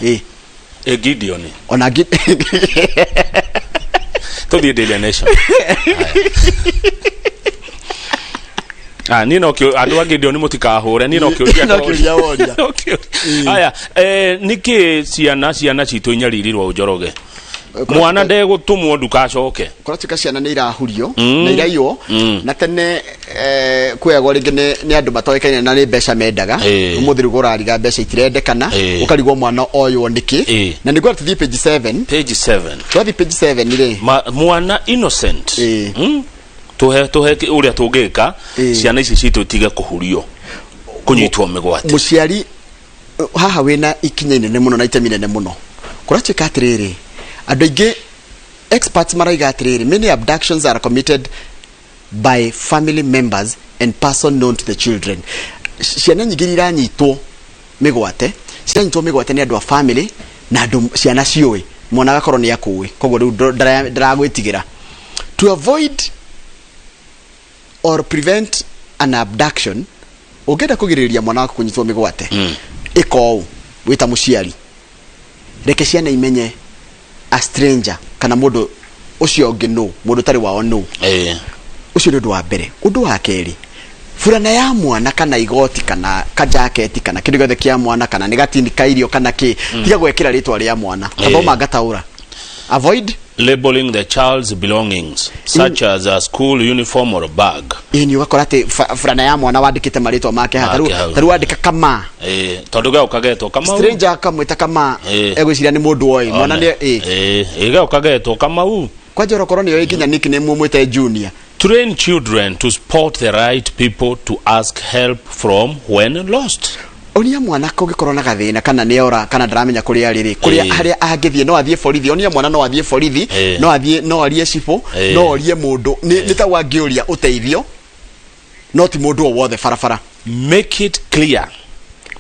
Ĩ. Ĩ Gideon. Ona Tũthiĩ Daily Nation. Ah, niĩ no kĩũ andũ a Gideon mũtikahũre, niĩ no kĩũria. No kĩũria woria. No kĩũria. Aya, nĩkĩ ciana citũ inyaririrwo Njoroge? Mwana ndegũtũmwo ndukacoke. Kũratuĩka ciana nĩ irahurio na iraiywo na tene kuoyagwo rĩngĩ nĩ andũ matoĩkaine na nĩ mbeca mendaga. Ũmũthĩ rĩu ũrariga mbeca itirendekana, ũkarigwo mwana oywo nĩkĩ. Na nĩguo tũthiĩ page 7. Page 7. Twathiĩ page 7 rĩ, Mwana innocent. Tuhe ũrĩa tũngĩka ciana ici citũ itige kũhurio, kũnyitwo mĩgwate. Mũciari haha wĩna ikinya inene mũno na itemi inene mũno. Kũratuĩka atĩrĩrĩ, andũ aingĩ experts maraiga atĩrĩrĩ, many abductions are committed by family members and person known to the children. Ciana nyingĩ iranyitwo mĩgwate, ciranyitwo mĩgwate nĩ andũ a family na andũ ciana ciũĩ, mwana agakorwo nĩ akũĩ, koguo rĩu ndaragwĩtigĩra. To avoid or prevent an abduction, ũngĩenda kũgirĩrĩria mwana waku kũnyitwo mĩgwate, ĩka ũũ wĩ ta mũciari: reke ciana imenye a stranger kana mũndũ ũcio ũngĩ nũ, mũndũ ũtarĩ wao nũ. Ũcio nĩ ũndũ wa mbere. Ũndũ wa kerĩ, burana ya mwana kana igoti kana kajaketi kana kĩndũ gĩothe kĩa mwana kana nĩ gatini ka irio kana kĩ, tiga gwekĩra rĩtwa rĩa mwana. Tathoma ngataũra, avoid labeling the child's belongings such as a school uniform or bag. Ĩĩ, nĩ ũgakora atĩ burana ya mwana wandĩkĩte marĩtwa make haha. Make hau. Tarĩu wandĩka Kama. Tondũ geũka getwo Kamau. Stranger akamwĩta Kama, egwĩciria nĩ mũndũ oĩ mwana nĩ ĩ. Geũka getwo Kamau. Kwanja okorwo nĩ oĩ nginya nickname ũmwĩte Junior. Train children to spot the right people to ask help from when lost. Onia mwana kũngĩkorwo na gathĩna kana nĩ ora kana ndaramenya kũrĩa arĩ rĩ, kũrĩa harĩa angĩthiĩ. No athiĩ borithi, onia mwana no athiĩ borithi, no athiĩ, no arie cibũ, no orie mũndũ nĩ ta wangĩũria ũteithio, no ti mũndũ o wothe barabara. Make it clear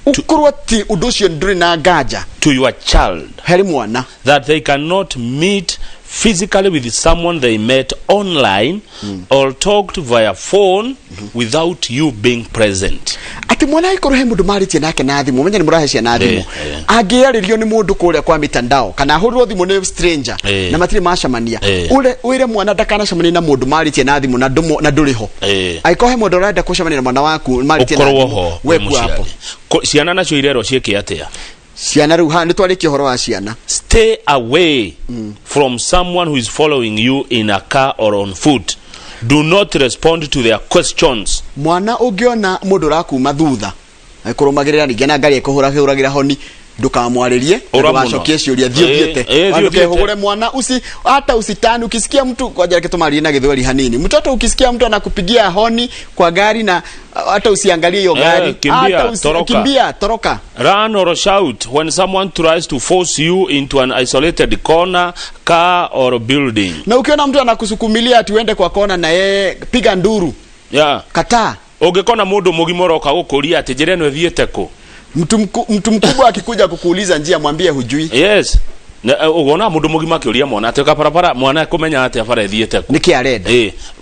ũkorwo atĩ ũndũ ũcio ndũrĩ na nganja to your child harĩ mwana that they cannot meet physically with someone they met online or talked via phone without you being present. Atĩ mwana angĩkorwo he mũndũ marĩtie nake na thimũ, menye nĩ mũrahe ciana thimũ, angĩarĩrio nĩ mũndũ kũrĩa kwa mitandao kana ahũrĩrwo thimũ nĩ stranger na matirĩ macemania, wĩre mwana ndakanacemanie na mũndũ marĩtie na thimũ na ndũrĩ ho. Angĩkorwo he mũndũ ũrenda gũcemania na mwana waku marĩtie na ũkorwo thimũ, ho we wĩ kuo hapo. mũciari. Ciana nacio irerwo ciĩke atĩa? Ciana rĩu haha nĩ twarĩkia ũhoro wa ciana. Stay away from someone who is following you in a car or on foot. Do not respond to their questions. Mwana, ũngĩona mũndũ ũrakuma thutha akũrũmagĩrĩra ningĩ na ngari ĩkũhũragĩra honi, ndũkamwarĩrie na Ũra mũno. ndũgacokie ciũria, thiĩ ũthiĩte. Thiĩ ũthiĩte. Ndũkehũgũre. Mwana usi hata usitani ukisikia mtu kwa kitumarie na gĩthweri hanini, mtoto, ukisikia mtu anakupigia honi kwa gari na hata usiangalie hiyo gari, kimbia, hata toroka. Kimbia, toroka. Run or shout when someone tries to force you into an isolated corner, car or building. Na ukiona mtu anakusukumilia ati uende kwa kona na yeye, piga nduru. Kataa. Ũngĩkona mũndũ mũgima ũroka gũkũria atĩ njĩra ĩno ĩthiĩte kũ. Mtu mkubwa akikuja kukuuliza njia, mwambie hujui. Yes. Na ũgona mũndũ mũgima akĩũria mwana atĩ kabarabara, mwana ekũmenya atĩa bara ĩthiĩte kũ? Nĩkĩ arenda?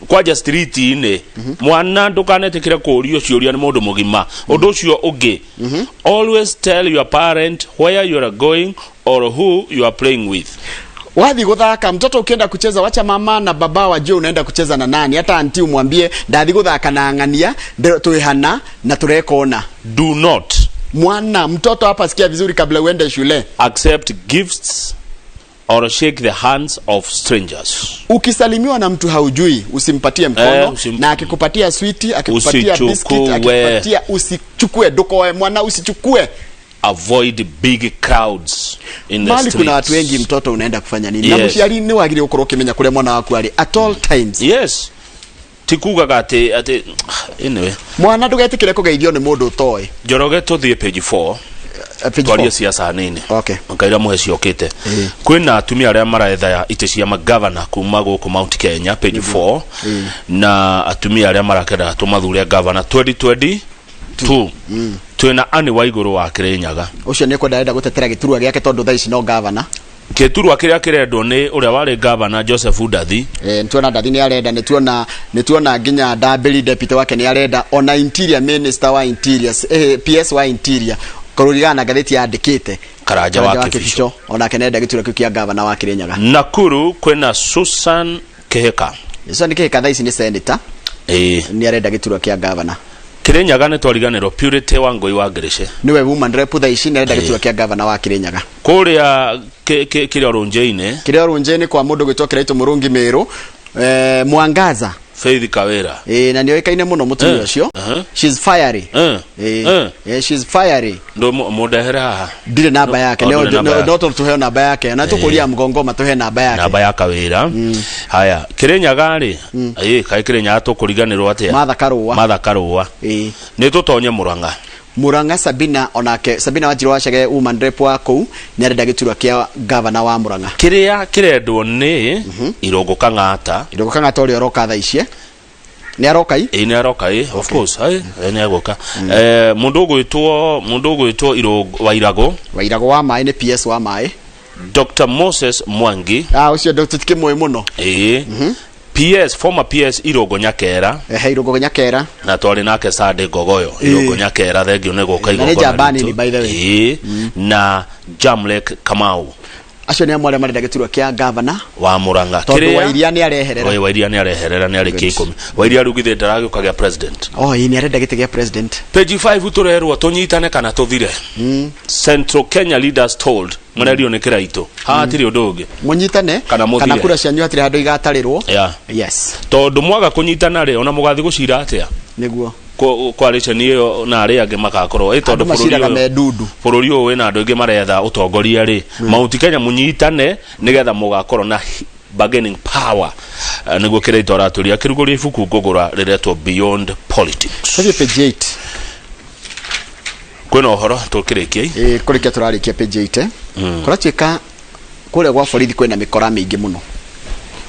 Kwanja street-inĩ, mwana ndũkanetĩkĩre kũũrio ciũria nĩ mũndũ mũgima. Ũndũ ũcio ũngĩ, always tell your parent where you are going or who you are playing with. Wathi guthaka, mtoto, ukienda kucheza, wacha mama na baba wajue unaenda kucheza na nani. Hata anti umwambie ndathi guthaka na ng'ania, twihana na turekona. Do not Mwana, mtoto, hapa sikia vizuri kabla uende shule. accept gifts or shake the hands of strangers. Ukisalimiwa na mtu haujui, usimpatie mkono. Na akikupatia switi, akikupatia Usichukue. biscuit, akikupatia, usichukue. Ndukoe mwana, usichukue. Avoid big crowds in the Mali kuna watu streets. wengi, mtoto, unaenda kufanya nini? Na mũciari nĩ wagĩrĩire gũkorwo ũkĩmenya kũrĩa mwana waku arĩ at all times. Yes, ti kugaga atĩ anyway. Mwana, ndũgetĩkĩre kũgeithio nĩ mũndũ ũtoĩ. Njoroge, tũthiĩ page 4. Page twarie four. siasa nini. Nkaira muhe ciokĩte. Kwĩna atumia arĩa maretha itĩ cia magavana kuma gũkũ Mount Kenya, page 4, na atumia arĩa marakenda tũmathure gavana 2022. Twĩna Anne Waigũrũ wa Kĩrĩnyaga. Ũcio nĩ kwenda arenda gũtetera gĩturwa gĩake tondũ thaa ici no gavana. Gĩturwa kĩrĩa kĩrendwo nĩ ũrĩa warĩ gavana Joseph Ndathi. Nĩtuona Ndathi nĩ arenda, nĩtuona nginya Ndambĩri, deputy wake, nĩ arenda, ona interior minister wa interior, PS wa interior, kũringana na ngathĩti yandĩkĩte. Karanja wa Karanja Kĩbicho. Onake nenda gĩturwa kĩu kĩa gavana wa Kirinyaga. Nakuru kwĩna Susan Kĩhĩka. Susan Kĩhĩka thaa ici nĩ senator. Ĩĩ. Nĩ arenda gĩturwa kĩa gavana. Kirinyaga nĩ twariganĩrwo Purity Wangũi wa Ngĩrĩce. Nĩwe woman rep thaa ici, nĩ arenda gĩturwa kĩa gavana wa Kirinyaga. Kũrĩa kĩrĩa Rũnjĩ-inĩ. Kĩrĩa Rũnjĩ-inĩ kwa mũndũ gwĩtwo Kĩraitũ Mũrũngi Mĩrũ, Mwangaza. Faith Kawira. Ĩĩ, na nĩoĩkaine mũno mũtumia ũcio. She's fiery. Ĩĩ. Ĩĩ, she's fiery. Ndũ mũndehere haha. Ndirĩ namba yake. Oh, ndũrĩ namba yake. No tũheo namba yake na tũkũria mgongo matũhe namba yake. Namba ya Kawira. Haya, Kirinyaga rĩ, ĩĩ, kaĩ Kirinyaga tũkũriganĩrwo atĩa? Martha Karũa. Martha Karũa. Ĩĩ. Nĩ tũtonye Murang'a. Murang'a Sabina, onake Sabina Wanjiru wa Chege, woman rep wa kũu, nĩ arenda gĩturwa kĩa gavana wa Murang'a. Kĩrĩa kĩrendwo nĩ Irũngũ Kang'ata. Irũngũ Kang'ata ũrĩa ũroka thaa ici, nĩ aroka i? Ĩĩ, nĩ aroka ĩ, of course, ĩ, nĩ egũka. Mũndũ ũgwĩtwo Irũngũ Wairagũ. Wairagũ wa maĩ, nĩ PS wa maĩ. Dr. Moses Mwangi. Ah, ũcio tũtikĩmũĩ mũno. Ĩĩ. PS, former PS Irũngũ Nyakera. Ehe, Irũngũ Nyakera. Na twarĩ nake Sunday Ngogoyo. Irũngũ Nyakera, thengio nĩ gũka Na nĩ igongona njamba ritũ. nini, by the way. Ĩĩ. Na Jamlek Kamau. Acio nĩ amwe arĩa marenda gĩturwa kĩa gavana wa Murang'a. Tondũ Wairia nĩ areherera. Oi, Wairia nĩ areherera, nĩ arĩkia 10. Wairia rĩu githĩ ndaragĩũka gĩa president? Oh, ĩĩ, nĩ arenda gĩtĩ gĩa president. Page 5 tũrerwo tũnyitane kana tũthire. Central Kenya leaders told, marerio nĩ Kĩraitũ haha, hatirĩ ũndũ ũngĩ. Mũnyitane Kana mũthire. Kana kura cianyu hatirĩ handũ igatarĩrwo. Yes. Tondũ mwaga kũnyitana rĩ, ona mũgathiĩ gũcira atĩa? Nĩguo. Coalition ĩyo na arĩa angĩ magakorwo ĩ tondũ Andũ bũrũri maciraga ũyũ me ndundu. Bũrũri ũyũ wĩna andũ aingĩ maretha ũtongoria rĩ, Mount Kenya mũnyitane nĩgetha mũgakorwo na bargaining power. Nĩguo Kĩraitũ aratũria akĩrugũria ibuku ngũgũra rĩretwo Beyond Politics. Tũthiĩ page 8. Kwĩna ũhoro tũkĩrĩkia. Ĩĩ, kũrĩkia tũrarĩkia page 8. Kũratuĩka kũrĩa gwa borithi kwĩna mĩkora mĩingĩ mũno,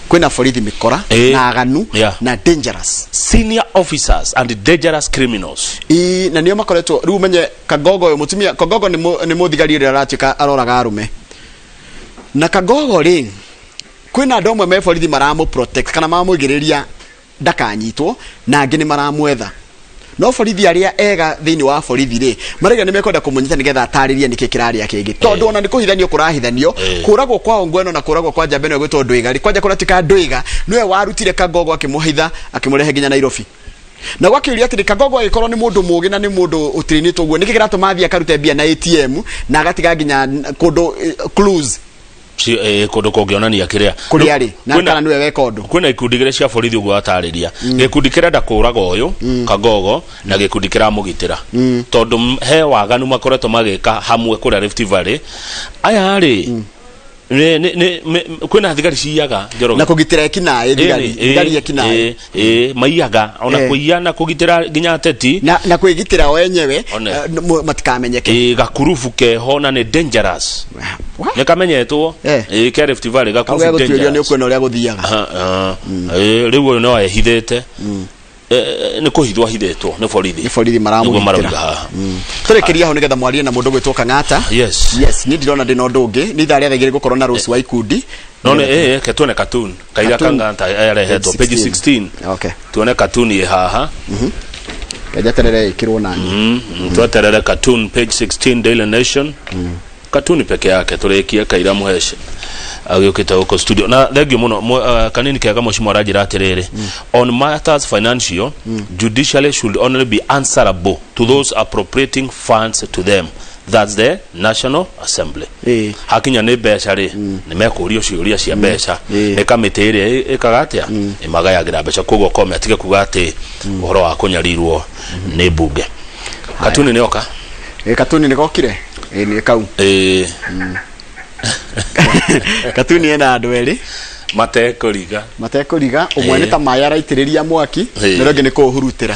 kwĩna borithi mĩkora na aganu na dangerous. Senior officers and dangerous criminals. Ĩĩ, na nĩo makoretwo rĩu ũmenye Kagogo ũyũ mũtumia Kagogo nĩ mũthigari ũrĩa aratuĩka aroraga arũme na Kagogo rĩ, kwĩna andũ amwe me borithi maramũ protect kana maramũgirĩrĩria ndakanyitwo, na angĩ nĩ maramwetha, no borithi arĩa ega thĩinĩ wa borithi rĩ, maraiga nĩ mekwenda kũmũnyita nĩgetha atarĩrie nĩkĩ kĩrarĩa kĩngĩ, tondũ ona nĩ kũhithanio kũrahithanio. Kũragwo kwa Ongweno na kũragwo kwa njamba ĩno ĩgwĩtwo Ndwiga rĩ, kwanja kũratuĩka Ndwiga nĩwe warutire Kagogo akĩmũhitha akĩmũrehe nginya Nairobi, na gwakĩũria atĩrĩ, Kagogo agĩkorwo nĩ mũndũ mũũgĩ na nĩ mũndũ ũtĩrĩnĩtwo ũguo, nĩkĩ kĩratũma athiĩ akarute mbia na ATM na agatiga nginya kũndũ clues? Kũndũ kũngĩonania kĩrĩa kũrĩa rĩ na Kwĩna- kana nĩwe weka ũndũ. Kwĩna ikundi igĩrĩ cia borithi ũguo atarĩria, gĩkundi kĩrenda kũraga ũyũ Kagogo na gĩkundi kĩramũgitĩra, tondũ he waganu makoretwo magĩka hamwe kũrĩa Rift Valley. Aya rĩ, kwĩna thigari ciiyaga, Njoroge. Na kũgitĩra ekinaĩ, thigari. Thigari ekinaĩ. Ĩ, maiyaga ona kũiya na kũgitĩra nginya ateti. Na kwĩgitĩra o enyewe. One. Matikamenyeke. Ĩ, gakurubu keho na nĩ dangerous. What? Nĩ kamenyetwo. Ĩ, ke Rift Valley Kau gakurubu gegũtuĩrio nĩ dangerous. ũkuona ũrĩa gũthiaga. Aha, aha. Ĩ, rĩu ũyũ no ehithĩte. Nĩ kũhithwo ahithĩtwo nĩ borithi. Nĩ borithi nĩguo maramũgitĩra. marauga haha. Tũrĩkĩria hau nĩgetha mwarie na mũndũ gwĩtwo Kang'ata. Yes. Yes, niĩ ndirona ndĩna ũndũ ũngĩ, nĩ ithaa rĩa 2:00 gũkorwo na Rose wa ikundi. No nĩ ke tuone cartoon kaira. Cartoon. Kang'ata arehetwo page 16. Okay. Tuone cartoon ĩ haha. Kenjeterere ĩkĩrwo nani. Tweterere cartoon page 16, Daily Nation, cartoon peke yake, tũrĩkie kaira mũhece agĩũkĩte gũkũ studio na thengio mũno. Kanini kega mũcimo aranjĩra atĩrĩrĩ, on matters financial, judiciary should only be answerable to those appropriating funds to them, that's the National Assembly. Hakinya nĩ mbeca rĩ, nĩ mekũrio ciũria cia mbeca. Nĩ kamĩtĩ ĩrĩa ĩkaga atĩa ĩmagayagĩra mbeca, koguo kome atige kuga atĩ ũhoro wa kũnyarirwo nĩ mbunge. Katuni nĩ oka. Ĩ, katuni nĩ gokire. Ĩ, nĩ kau. Katuni ena andũ erĩ matekũriga. Matekũriga, ũmwe nĩ ta maĩ araitĩrĩria mwaki, na ũrĩa ũngĩ nĩ kũũhurutĩra.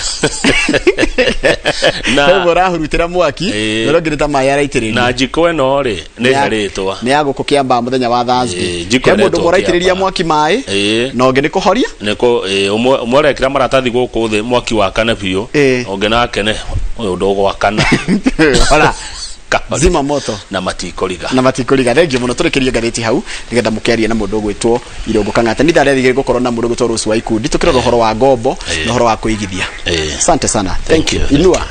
Ũmwe ũrahurutĩra mwaki, na ũrĩa ũngĩ nĩ ta maĩ araitĩrĩria. Na njiko ĩno rĩ, nĩ herĩtwa. Nĩ ya gũkũ Kĩambaa mũthenya wa Thursday. Njiko He mũndũ ĩretwo ũmwe ũraitĩrĩria Kĩambaa. mwaki maĩ, na ũngĩ nĩ kũhoria. Nĩkũ ũmwe ũmwe arekĩra maratathi gũkũ thĩ mwaki wakane biũ. Ũngĩ nake nĩ ũyũ ndũgwakana. Ora. Kahoria. Zima moto. Na matikũriga. Na matikũriga. Thengio mũno, tũrĩkĩrie ngathĩti hau nĩgetha mũkĩarie na mũndũ ũgwĩtwo Irũngũ Kang'ata. Nĩ ithaa rĩa 2:00 gũkorwo na mũndũ ũgwĩtwo Rose wa ikundi, tũkĩrora ũhoro wa ngombo na ũhoro wa kũigithia. Asante sana. Thank you. Inua.